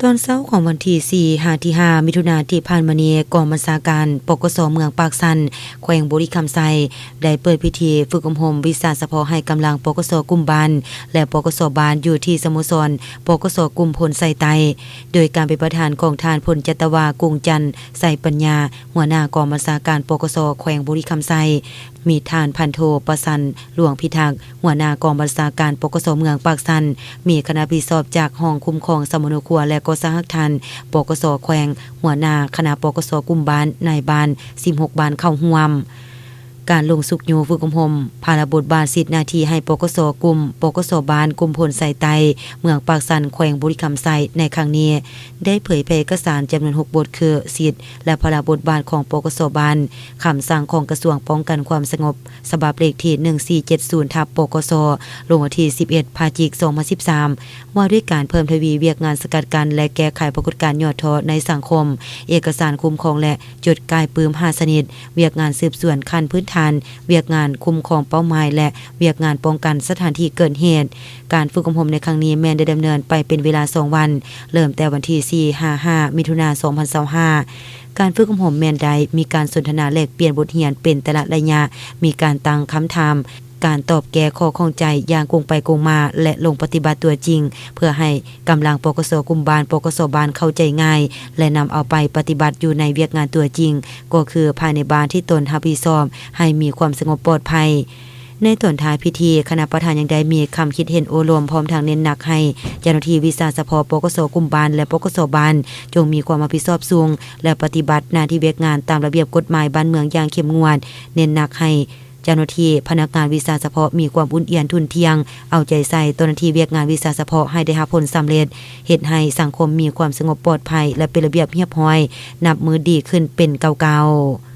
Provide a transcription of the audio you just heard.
ຕອນເຊົ້າຂອງວັນທີສີ່ ຫາ ທີຫ້າ ມິຖຸນາທີ່ຜ່ານມານີ້, ກອງບັນຊາການ ປກສ ເມືອງປາກຊັນ ແຂວງບໍລິຄຳໄຊ ໄດ້ເປີດພິທີຝຶກອົບຮົມວິຊາສະເພາະໃຫ້ກຳລັງ ປກສ ກຸ່ມບ້ານ ແລະ ປກສ ບ້ານ ຢູ່ທີ່ສະໂມສອນ ປກສ ກຸ່ມໂພນໄຊໃຕ້ ໂດຍການເປັນປະທານຂອງທ່ານ ພົນຈັດຕະວາ ກຸງຈັນ ໄຊປັນຍາ ຫົວໜ້າກອງບັນຊາການ ປກສ ແຂວງບໍລິຄຳໄຊ, ມີທ່ານພັນໂທ ປະສັນ ຫຼວງພິທັກ ຫົວໜ້າກອງບັນຊາການ ປກສ ເມືອງປາກຊັນ, ມີຄະນະຜິດຊອບຈາກຫ້ອງຄຸ້ມຄອງສຳມະໂນຄົວ ແລະ ກໍ່ສ້າງຮາກຖານ ປກສ ແຂວງ, ຫົວໜ້າຄະນະ ປກສ ກຸ່ມບ້ານ, ນາຍບ້ານ ສິບຫົກ ບ້ານເຂົ້າຮ່ວມ. ການລົງຊຸກຍູ້ຝຶກອົບຮົມພາລະບົດບາດສິດໜ້າທີ່ໃຫ້ ປກສ ກຸ່ມ, ປກສ ບ້ານ, ກຸ່ມໂພນໄຊໃຕ້, ເມືອງປາກຊັນ, ແຂວງບໍລິຄຳໄຊ ໃນຄັ້ງນີ້ ໄດ້ເຜີຍແຜ່ເອກະສານຈຳນວນຫົກບົດ ຄື ສິດ ແລະ ພາລະບົດບາດຂອງ ປກສ ບ້ານ, ຄຳສັ່ງຂອງກະຊວງປ້ອງກັນຄວາມສະຫງົບ ສະບັບເລກທີ ໜຶ່ງສີ່ເຈັດສູນ ທັບ ປກສ ລົງວັນທີ ສິບເອັດ ພະຈິກ ສອງພັນສິບສາມ ວ່າດ້ວຍການເພີ່ມທະວີວຽກງານສະກັດກັ້ນ ແລະ ແກ້ໄຂປາກົດການຫຍໍ້ທໍ້ໃນສັງຄົມ, ເອກະສານຄຸ້ມຄອງ ແລະ ຈົດກ່າຍປຶ້ມຫ້າຊະນິດ, ວຽກງານສືບສວນຂັ້ນພື້ນຖານ, ວຽກງານຄຸ້ມຄອງເປົ້າໝາຍ ແລະ ວຽກງານປ້ອງກັນສະຖານທີ່ເກີດເຫດ. ການຝຶກອົບຮົມໃນຄັ້ງນີ້ແມ່ນໄດ້ດຳເນີນໄປເປັນເວລາສອງວັນ, ເລີ່ມແຕ່ວັນທີ ສີ່ ຫາ ຫ້າ ມິຖຸນາ ສອງພັນຊາວຫ້າ. ການຝຶກອົບຮົມແມ່ນໄດ້ມີການສົນທະນາແລກປ່ຽນບົດຮຽນເປັນແຕ່ລະໄລຍະ, ມີການຕັ້ງຄຳຖາມ, ການຕອບແກ້ຂໍ້ຂ້ອງໃຈຢ່າງກົງໄປກົງມາ ແລະ ລົງປະຕິບັດຕົວຈິງ ເພື່ອໃຫ້ກຳລັງ ປກສ ກຸ່ມບ້ານ, ປກສ ບ້ານເຂົ້າໃຈງ່າຍ ແລະ ນຳເອົາໄປປະຕິບັດຢູ່ໃນວຽກງານຕົວຈິງ, ກໍຄືພາຍໃນບ້ານທີ່ຕົນຮັບຜິດຊອບ ໃຫ້ມີຄວາມສະຫງົບປອດໄພ. ໃນຕອນທ້າຍພິທີ, ຄະນະປະທານຍັງໄດ້ມີຄຳຄິດເຫັນໂອ້ລົມ ພ້ອມທັງເນັ້ນໜັກໃຫ້ເຈົ້າໜ້າທີ່ວິຊາສະເພາະ ປກສ ກຸ່ມບ້ານ ແລະ ປກສ ບ້ານ ຈົ່ງມີຄວາມຮັບຜິດຊອບສູງ ແລະ ປະຕິບັດໜ້າທີ່ວຽກງານຕາມລະບຽບກົດໝາຍບ້ານເມືອງຢ່າງເຂັ້ມງວດ, ເນັ້ນໜັກໃຫ້ເຈົ້າໜ້າທີ່ພະນັກງານວິຊາສະເພາະມີຄວາມອຸ່ນອຽນທຸ່ນທ່ຽງ, ເອົາໃຈໃສ່ຕໍ່ໜ້າທີ່ວຽກງານວິຊາສະເພາະໃຫ້ໄດ້ຮັບຜົນສຳເລັດ, ເຮັດໃຫ້ສັງຄົມມີຄວາມສະຫງົບປອດໄພ ແລະ ເປັນລະບຽບຮຽບຮ້ອຍ, ນັບມື້ດີຂຶ້ນເປັນເກົ່າໆ.